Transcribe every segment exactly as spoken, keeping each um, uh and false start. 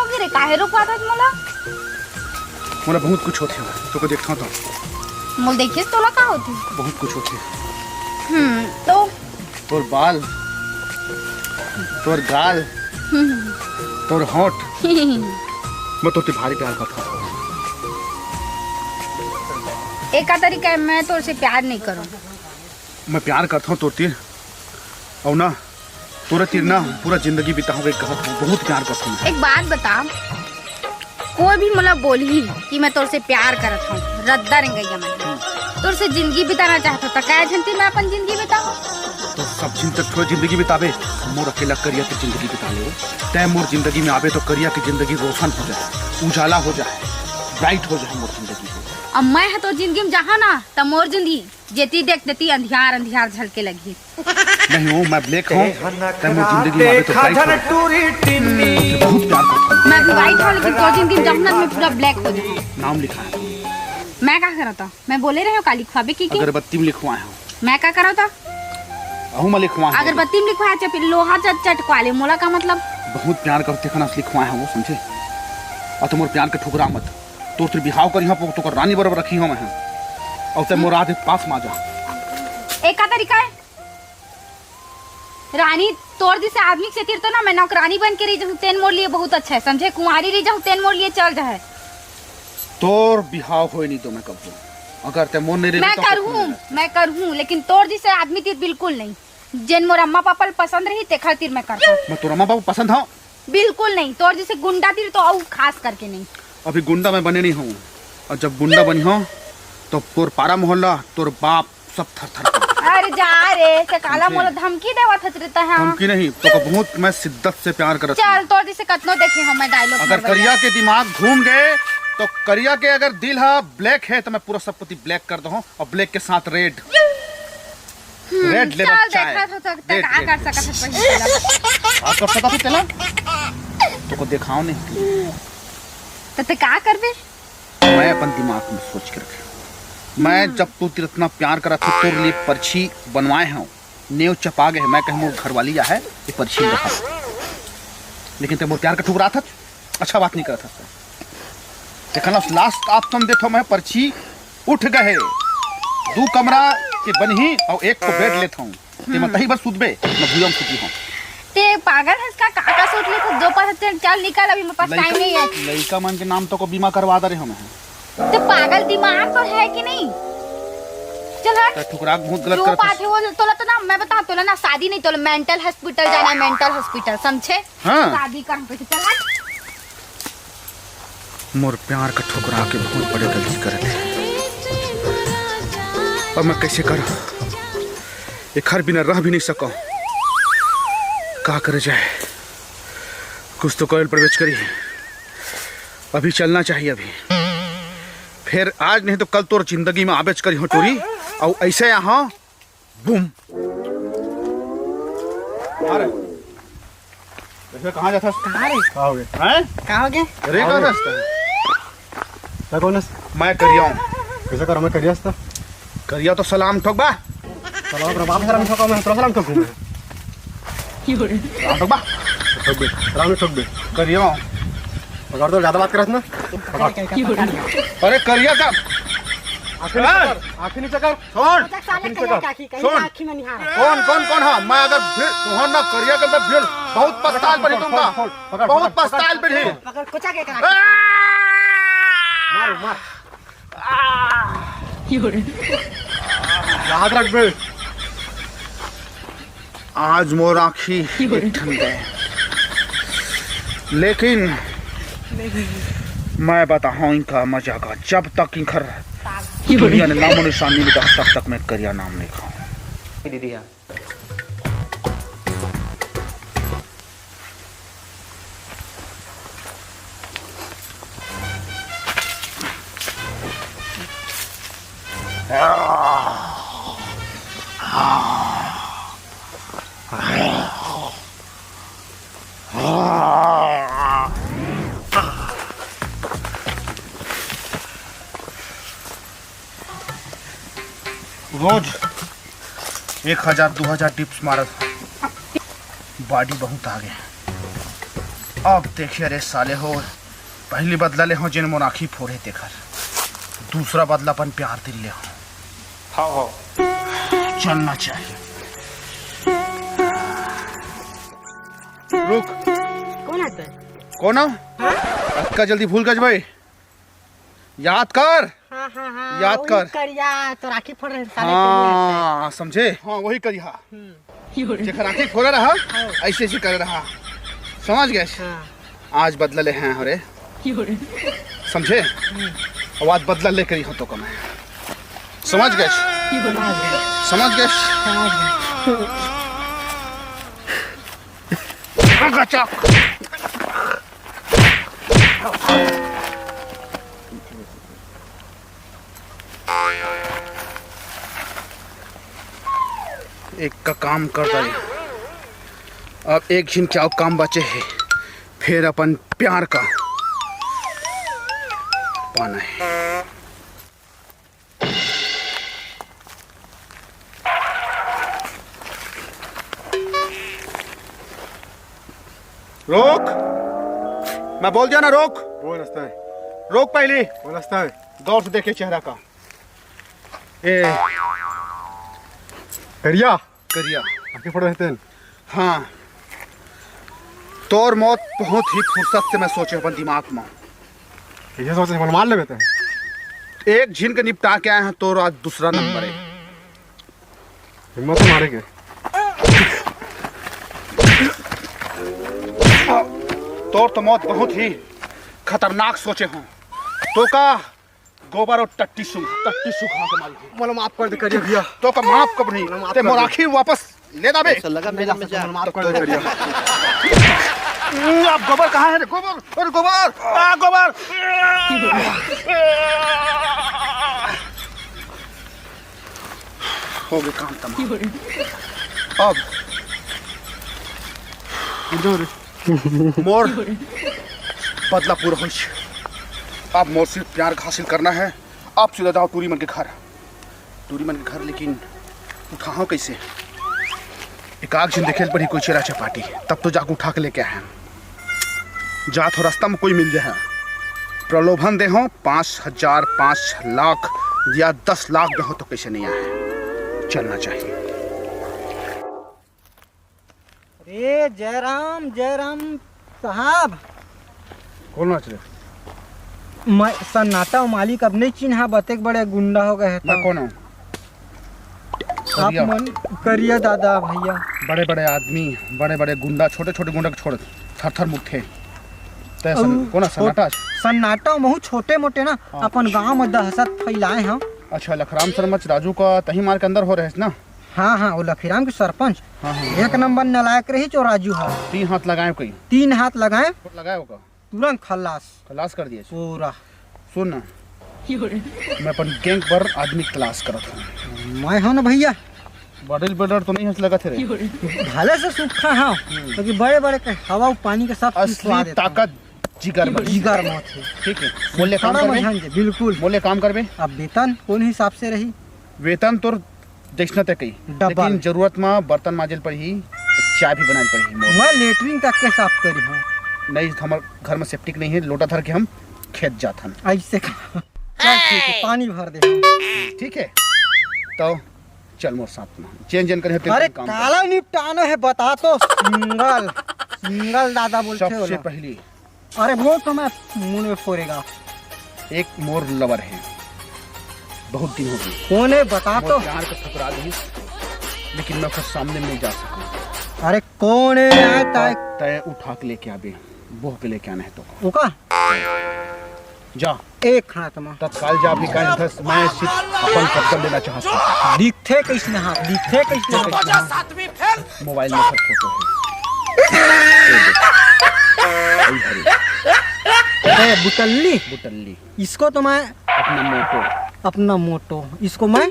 अरे काहे रोकवात हस मोला? मोला बहुत कुछ होथे, तोके देखथंव तो। मोला देखिस तोला का होथे? बहुत कुछ होथे। हम्म, तो? तोर बाल, तोर गाल, हम्म। तोर होंठ। मैं तोर से भारी प्यार करथंव। एका तरीका है, मैं तोर से प्यार नहीं करूँ। मैं प्यार करथंव तोर तीर, अउ ना तोरे तीर ना पूरा जिंदगी बिताहूं कहिके कहत हंव, बहुत प्यार करथंव मैं। एक बात बता, कोई भी मोला बोलही कि मैं तोर से प्यार करत हंव, रद्दा रेंगइया मैं तोर से जिंदगी बिताना चाहत हंव, त काय झन तीर मैं अपन जिंदगी बिताहूं? त सब झन तीर थोड़ा जिंदगी बिताबे, मोर अकेला करिया के जिंदगी बिता ले। तैं मोर जिंदगी में आबे त करिया के जिंदगी रोशन हो जाए, उजाला हो जाए, ब्राइट हो जाए मोर जिंदगी। अब मैं ह तोर जिंदगी में जाहूं ना, त मोर जिंदगी जेती देख तेती अंधियार अंधियार झलके लगही। नहीं हो, मैं ब्लैक हूँ, तैं मोर जिंदगी में आबे तो ब्राइट हो। टूरी टिन्नी। बहुत प्यार करता हूँ। मैं भी व्हाइट हूँ, लेकिन तोर जिंदगी में जाहूं ना, मैं पूरा ब्लैक हो जाऊँ। नाम लिखा है। मैं का करता? मैं बोले रहे हूँ, का लिखवाबे की, की? अगरबत्ती में लिखवाए हूँ। मैं का करता? अहू में लिखवाए हूँ। अगरबत्ती में लिखवाए, चाहे फिर लोहा चट चटकवा ले, मोला का मतलब? बहुत प्यार करते खना से लिखवाए हूँ वो, समझे? और तुम और प्यार के ठुकरा मत। तोर से बिहाव करिहौं, तोकर रानी बरोबर रखिहौं मैं। अउ तैं मोर आधे पास मा जा। एका तरीका है? रानी, तोर जैसे आदमी के सेती तो ना मैं नौकरानी बन के रही जाहूं, तेन मोर लिए बहुत अच्छा है, समझे? कुंवारी रही जाहूं, तेन मोर लिए चल जाए। तोर बिहाव होए नहीं दो मैं कबो। अगर तैं मोर नहीं रही मैं तो करहूं, मैं करहूं, लेकिन तोर जैसे आदमी तीर बिल्कुल नहीं। जेन मोर अम्मा पापा ल पसंद रही, तेखर तीर मैं करहूं। मैं तोर अम्मा पापा पसंद हूं? बिल्कुल नहीं, तोर जैसे गुंडा तीर तो अउ खास करके नहीं। अभी गुंडा मैं बने नहीं हूँ, और जब गुंडा बनी हूँ तो तोर पारा मोहल्ला, तोर बाप सब थर थर कांपे। अरे जा रे, ते काला समझे? मोला धमकी देवत हच रे तैं, हाँ? धमकी नहीं, तोका बहुत मैं शिद्दत से प्यार करत हूँ। चल, तोर जैसे कतनो देखे हूँ मैं डायलॉग अगर करिया के दिमाग घूम गए तो करिया के अगर दिल हा ब्लैक है तो मैं पूरा सब पति ब्लैक कर दूँ और ब्लैक के साथ रेड। हम्म, रेड लेबे चल, चाय। देखत हो सकता है, देख, का देख, कर देख। सकत है पहिले। का कर सकत है तेला? तोको देखाव नहीं। तो ते का करबे? मैं अपन दिमाग में सोच के रखे। मैं हम्म। जब तू तेरे इतना प्यार करा था, तोर लिए पर्ची बनवाए हूँ, नेव चपा गए, मैं कहे मोर घरवाली आ है, ये पर्ची रखा। लेकिन ते मोर प्यार का ठुकरा था, अच्छा बात नहीं करत हस। देखा ना, लास्ट ऑप्शन देत हूँ मैं, पर्ची उठ गए। दू कमरा के बनही और एक को बेड लेत हूँ। ते हम्म। मतही बर सुतबे, मैं भुइयां में सुती हूँ। ते पागल हस का? का, का सोच ले तू? दो पास चल, चल निकल, अभी मेरे पास टाइम नहीं है। लइका मन के नाम तो को बीमा करवा दे रहे हूँ मैं। ते पागल दिमाग तो है कि नहीं? चल हट। ते ठुकरा बहुत गलत जो करत बात हस। है वो तोला तो ना, मैं बताऊँ तोला ना, शादी नहीं, तोला मेंटल हॉस्पिटल जाना है, मेंटल हॉस्पिटल, समझे? हाँ। शादी कर, चल हट। मोर प्यार का ठुकरा के बहुत बड़े गलती करत हे। अब मैं कैसे करूं? एखर बिना रह भी नहीं सकूं। का करे जाए? कुछ तो कइल प्रवेश करी। अभी चलना चाहिए अभी। फिर आज नहीं तो कल तोर जिंदगी में आबेच करी हो टूरी। अउ ऐसे यहाँ बूम। अरे, ऐसे कहाँ जाथस? कहाँ रे? का हो गया? हैं? का हो गया? अरे, का हो गया? जाथस? मैं कौन हस? मैं करिया हूँ। कैसे करो मैं करिया हस तो? करिया तो सलाम ठोकबा। सलाम ठोकबा, सलाम ठोकबा, मैं तोरा सलाम ठोकूँ। सलाम ठोकबा। ठोकबे, सलाम ठोकबे। करिया हूँ। अगर तो ज्यादा बात करत ना, पकड़। अरे, करिया का? आँखें नीचे कर, आँखें नीचे कर। सुन। पता साले करिया काकी, कहीं सुन। आँखी में निहार। कौन, कौन, कौन? हाँ, मैं अगर फिर तुहर ना करिया के अंदर फिर बहुत पस्ताल पड़ी तुमका। बहुत पस्ताल पड़ी। पकड़, कुचा के करा। मार, मार। याद रख बे। आज मोर आँखी एक ठन गए, लेकिन मैं बताहूँ इनका मजा का, जब तक इनकर दुनिया ने नामो निशान नहीं मिटा, तब तक मैं करिया नाम नहीं खाऊँ। दीदी हाँ। रोज एक हजार, दो हजार dips मारत, body बहुत आ गया। अब देखिए रे साले हो, पहली बदला ले हो जेन मोर आँखी फोड़े तेखर, दूसरा बदला अपन प्यार दिल ले हो। हाँ, हाँ। चलना चाहिए। रुक। कौन आता है? कौन हो? हाँ? अतका जल्दी भूल गज भाई? याद कर। हाँ, हाँ, हाँ, याद वही कर। करिया, तो राखी फोड़ रहे साले करिया। हाँ, समझे? हाँ, वही करिया। हम्म। जेकर आँखी फोड़ा रहा, हाँ। ऐसे ऐसे कर रहा। समझ गए? हाँ। आज बदला ले हैं, अरे। समझे? हम्म। अब आज बदला लेकर ही हो तो कम है। समझ गए? समझ गए? समझ गए। गचक। एक का काम कर डाले। अब एक झिन के अउ काम बचे हे, फेर अपन प्यार का पाना हे। रोक, मैं बोल दिया ना, रोक। कौन रास्ता है? रोक पहली। कौन रास्ता है? गौर से देखे चेहरा का। ए, करिया। करिया। आँखें फोड़े रहते हैं। हाँ, तोर मौत बहुत ही फुर्सत से मैं सोचे अपन दिमाग में। कैसे सोचे? मन मार लेबे ते। एक झिन के निपटा के आए हैं, तोर आज दूसरा नंबर है। हिम्मत तो मारे के। तोर तो मौत बहुत ही खतरनाक सोचे हो। तो का गोबर और टट्टी सुंघ, टट्टी सुखा के मारी। मोला माफ कर दे करिया भैया। तो का माफ कब नहीं? मोला माफ ते कर दे। मोर आँखी वापस ले दाबे। ऐसा लगा मेरे में जा। मोला माफ कर दे करिया। अब गोबर कहाँ है रे? गोबर, अरे गोबर, आ, गोबर। हो गए काम तमाम। अब मोर बदला पूरा होइस। अब मोर सिर्फ प्यार हासिल करना है। अब सीधा जाओ टूरी मन के घर, टूरी मन के घर, लेकिन उठाओ कैसे? एक आग झिन देखे ल पड़ी कोई चेला चपाटी, तब तो जाके उठा के लेके आए हैं। जात हो रास्ता में कोई मिल जाए, प्रलोभन दे हो, पाँच हजार, पाँच लाख या दस लाख दे हो तो कैसे नहीं आए, चलना चाहिए। अरे जयराम, जयराम साहब। कौन नाच रहे? मैं सन्नाटा मालिक, अब नहीं चिन्हा, बतेक बड़े गुंडा हो गए हैं मैं तो। कौन हूँ? आप करिया। मन करिया दादा भैया। बड़े बड़े आदमी, बड़े बड़े गुंडा, छोटे छोटे गुंडा को छोड़, थर थर मुठे। तै सन-, अउ कौन है? छोट-, सन्नाटा? सन्नाटा महू छोटे मोटे ना, हाँ। अपन गांव में दहशत फैलाए हैं। अच्छा, लखराम सरमच राजू का तही मार के अंदर हो रहे ना? हाँ, हाँ, वो लखीराम के सरपंच। हाँ, हाँ। एक नंबर नालायक रही जो राजू है। तीन हाथ लगाए कोई? तीन हाथ लगाए। लगाए होगा। तुरंत खल्लास। खल्लास कर दिए। पूरा। सुन ना, मैं अपन गैंग पर आदमी तलाश करत हूँ। मैं हूँ ना भैया। बॉडी बिल्डर तो नहीं हंस लगा थे रे। भले से सूखा हाँ, हम्म। क्योंकि बड़े बड़े के हवा पानी के सब असली पिसवा देता हूँ। ताकत जिगर में। जिगर में होथे। ठीक है, मोले काम खड़ा करबे। मझान जे, बिल्कुल। मोले काम करबे। अब वेतन कौन हिसाब से रही? वेतन तोर जैसना ते कही, डबल। लेकिन जरूरत में बर्तन माजे ल पड़ही, चाय भी बनाए ल पड़ही मोर। मैं लेटरिन तक के साफ करी हूँ। नहीं, हमर घर में सेप्टिक नहीं है, लोटा धर के हम खेत जात हन। ऐसे का? चल ठीक है, पानी भर दे। ठीक है, तो चल मोर साथ में, जेन जेन करे तेन अरे काम कर। काला निपटाना है, बता तो। सिंगल, सिंगल दादा बोलते हो सबसे ना। पहली अरे वो तो मैं मुंह में फोड़ेगा। एक मोर लवर है, बहुत दिन हो गए। कौन है बता मोर तो। प्यार को ठुकरा दी, लेकिन मैं ओकर सामने में नहीं जा सकूँ। अरे कौन है यार, तय तय उठा के लेके आबे, बोह के लेके आना है तो। ओका? जा। एक हाथ में। तत्काल जा, अभी काल दस मैं सिर्फ अपन कब्जा लेना चाहता हूँ। दिखथे कैसने हाथ, दिखथे कैसने हाथ? मोबाइल में सब फोटो है। ये देख। वही हरी। ए, बुटल्ली। बुटल्ली। इसको तो मैं अपना मोटो। अपना मोटो। इसको मैं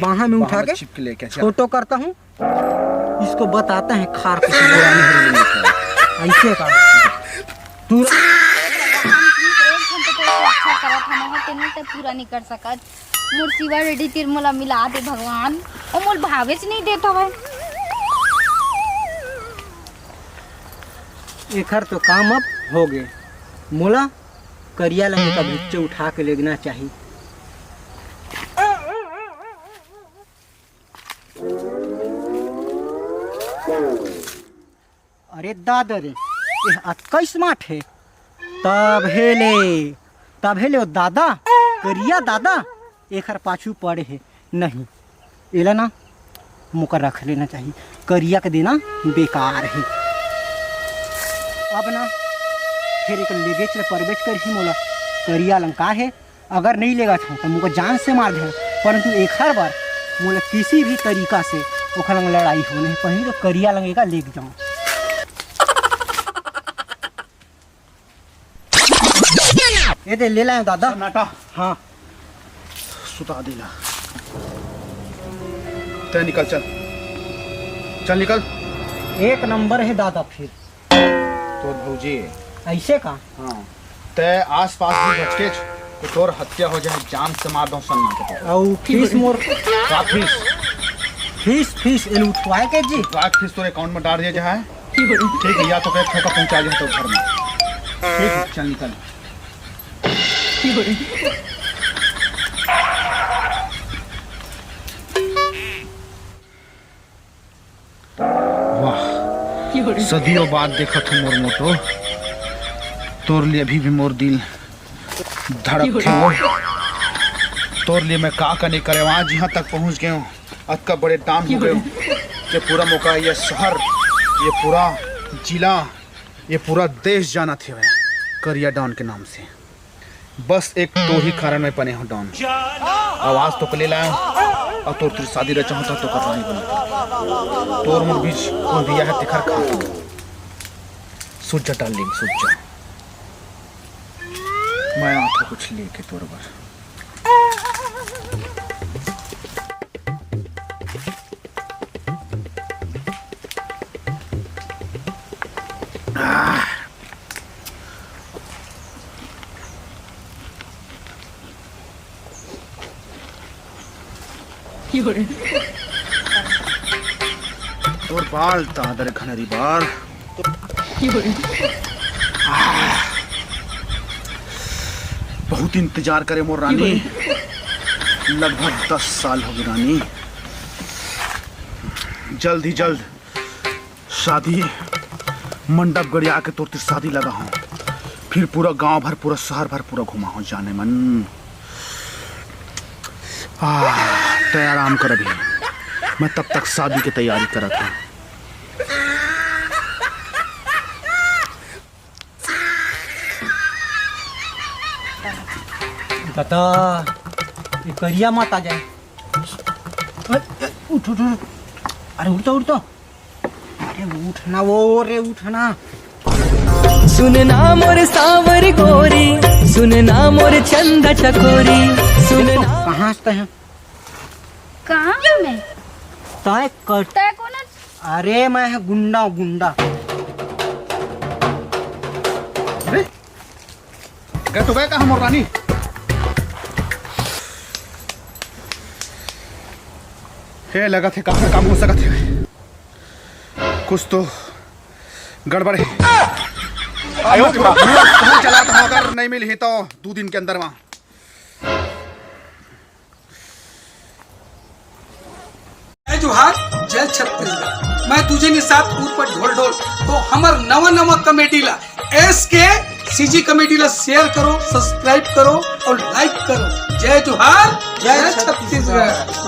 बाहा में उठा बाहा में के चिपके लेके जा। फोटो करता हूँ। इसको बताते हैं खार को। पुरानी हरी में ऐसे का। तू हम प्लीज एक घंटे तो अच्छा करत हन, तेनू ते पूरा नहीं कर सकत। मोर शिवा रेड्डी तीर मोला मिला दे भगवान, ओ मोल भावेच नहीं देत हवय। एखर तो काम अब होगे। मोला करिया लंग एका भिच्चे उठा के लेगना चाही। अरे दादा रे, ये अतका smart हे। तभे ले, तभे ले वो दादा, करिया दादा, एखर पाछू पड़े हे। नहीं, एला ना मोका रख लेना चाही। करिया के देना बेकार हे। अब ना फिर एक लेगेच ले परबेच करही मोला। करिया लंग का हे, अगर नहीं लेगत हूँ तो मोका जान से मार दे, परंतु एखर बर मोला किसी भी तरीका से ओखर लंग लड़ाई हो नहीं, पहली तो करिया लंग एका लेग जाऊँ। ये दे, ले लाए दादा। सन्नाटा। हाँ। सुता देला। तै निकल, चल। चल, निकल। एक नंबर हे दादा फिर। तोर भौजी। ऐसे का? हाँ। तै आसपास भी भटकेच, तो तोर हत्या हो जाए, जान से मार दो सन्नाटा। अउ फीस मोर? का फीस? फीस, फीस, एल उठवाए के जी। का फीस तोर account में डाल दिया जाए। ठीक है, या तो फिर ठोका पहुंचा दे तो घर में। ठीक है, चल निकल। वाह, सदियों बाद देखत हूँ मोर मोटो, तोर लिए अभी भी मोर दिल धड़कथे हो। तोर लिए मैं का का नहीं करे, वहाँ जिहाँ तक पहुँच गए हूँ, अतका बड़े डॉन हो गए हूँ कि पूरा मोका ये शहर, ये पूरा जिला, ये पूरा देश जानत हवय करिया डॉन के नाम से। बस एक तो ही कारण मैं बने हूँ डॉन। आवाज तो ले लाया हूँ, और तोर, तोर शादी रचा होता तो कर रानी बना। तोर मोर बीच कोई भी है तिखर खा। सुत जा डार्लिंग, सुत जा। मैं आता कुछ लेके तोर बर। तोर बाल तादर घनरी बाल। बहुत इंतजार करे मोर रानी, लगभग दस साल हो गए रानी। जल्द ही जल्द शादी मंडप गड़िया के तोर ती शादी लगा हूँ, फिर पूरा गांव भर, पूरा शहर भर, पूरा घुमा हूँ जाने मन। आ, तै आराम कर अभी, मैं तब तक शादी की तैयारी करत हूँ। दादा, ये करिया मत आ जाए। ए, ए, उठ, उठ, उठ। अरे उठ तो, उठ तो। अरे उठ ना वो, रे उठ ना। सुन ना मोर साँवर गोरी, सुन ना मोर चंदा चकोरी, सुन ना। कहाँ से हैं? कहाँ हूँ मैं? तय कर। तय कौन है? अरे मैं है गुंडा, गुंडा। अरे, गए तो गए कहाँ मोर रानी? हे, लगत हे काकर काम हो सकत हे। कुछ तो गड़बड़ हे। आयो रे बाप। फोन चलात हूँ, अगर नहीं मिलही तो दू दिन के अंदर वहाँ। जय जोहार, जय छत्तीसगढ़। मैं तुझे निषाद उर्फ ढोल ढोल। तो हमर नवा नवा comedy ला एस के सी जी comedy ला share करो, subscribe करो और like करो। जय जोहार, जय जय छत्तीसगढ़। छत्तीसगढ़।